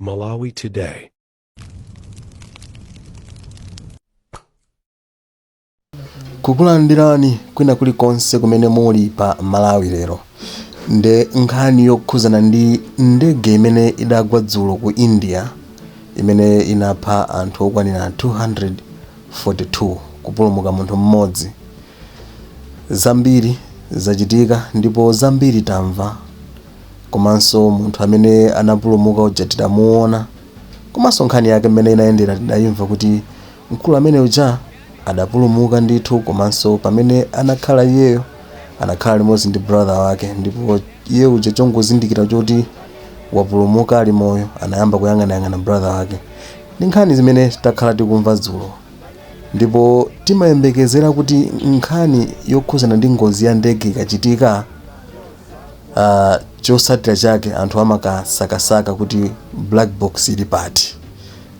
Malawi Today. Kukulandirani kwina kulikonse kumene muli pa Malawi Lero. Nde nkhani yokhuzana ndi ndege imene idagwa dzulo ku India imene inapha anthu okwanira 242 kupulumuka munthu mmodzi. Zambiri zachitika ndipo zambiri tamva komanso munthu amene anapulumuka uja tidamuona komanso nkhani yake mmene inayendera tidayimva kuti mkulu amene uja adapulumuka ndithu komanso pamene anakhala iyeyo anakhala limodzi ndi brother wake ndipo iye uja chongozindikira choti wapulumuka ali moyo anayamba kuyang'anayang'ana brother wake. Ndi nkhani zimene takhala tikumva dzulo ndipo timayembekezera kuti nkhani yokhuzana ndi ngozi ya ndege ikachitika chotsatira chake anthu amakasakasaka kuti black box ili pati.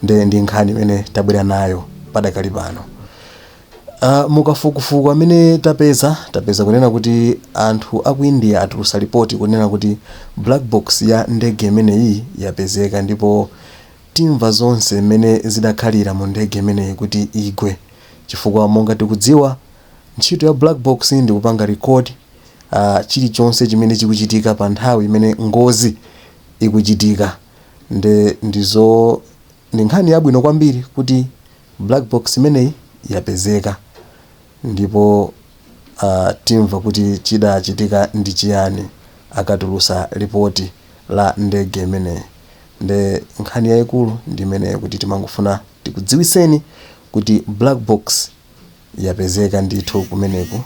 Nde ndi nkhani imene tabwera nayo padakali pano. Mukafukufuku amene tapeza, tapeza kunena kuti anthu aku India atulusa lipoti kunena kuti black box ya ndege imeneyi yapezeka ndipo timva zonse mmene zidakhalira mu ndege imeneyi kuti igwe chifukwa monga tikudziwa ntchito ya black box ndi kupanga record chilichonse chimene chikuchitika pa nthawi imene ngozi ikuchitika. Nde ndizo ndi nkhani yabwino kwambiri kuti black box imeneyi yapezeka ndipo timva kuti chidachitika ndi chiyani akatulusa lipoti la ndege imeneyi. Nde nkhani yayikulu ndi imeneyo kuti timangofuna tikudziwiseni kuti black box yapezeka ndithu kumeneku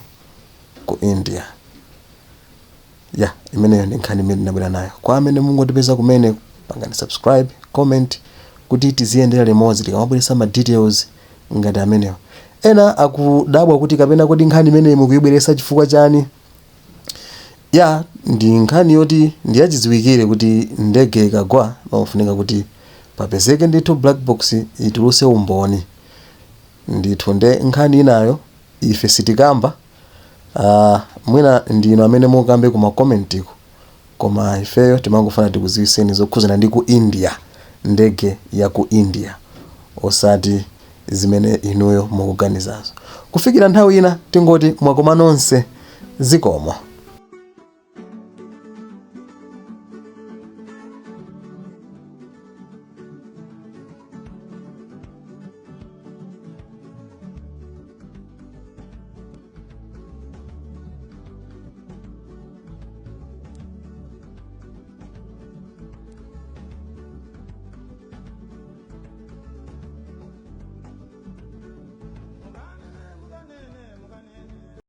ku India. Ya, imeneyo ndi nkhani imene ndinabwera nayo. Kwa amene mungotipeza kumene, pangani subscribe, comment kuti tiziyendera limodzi tikamabweretsa ma details ngati amenewo. Ena akudabwa kuti kapena kodi nkhani imeneyi mukuyibweretsa chifukwa chani? Ya, ndi nkhani yoti ndi yachidziwikire kuti ndege ikagwa pamafunika kuti papezeke ndithu black box ituluse umboni ndithu. Nde nkhani inayo ife sitikamba. Mwina ndinu amene mukambe ku ma comment ko, koma ifeyo timangofuna tikudziwitseni zokhuzana ndi ku India, ndege ya ku India, osati zimene inuyo mukuganizazo. Kufikira nthawi ina tingoti mwakoma nonse, zikomo.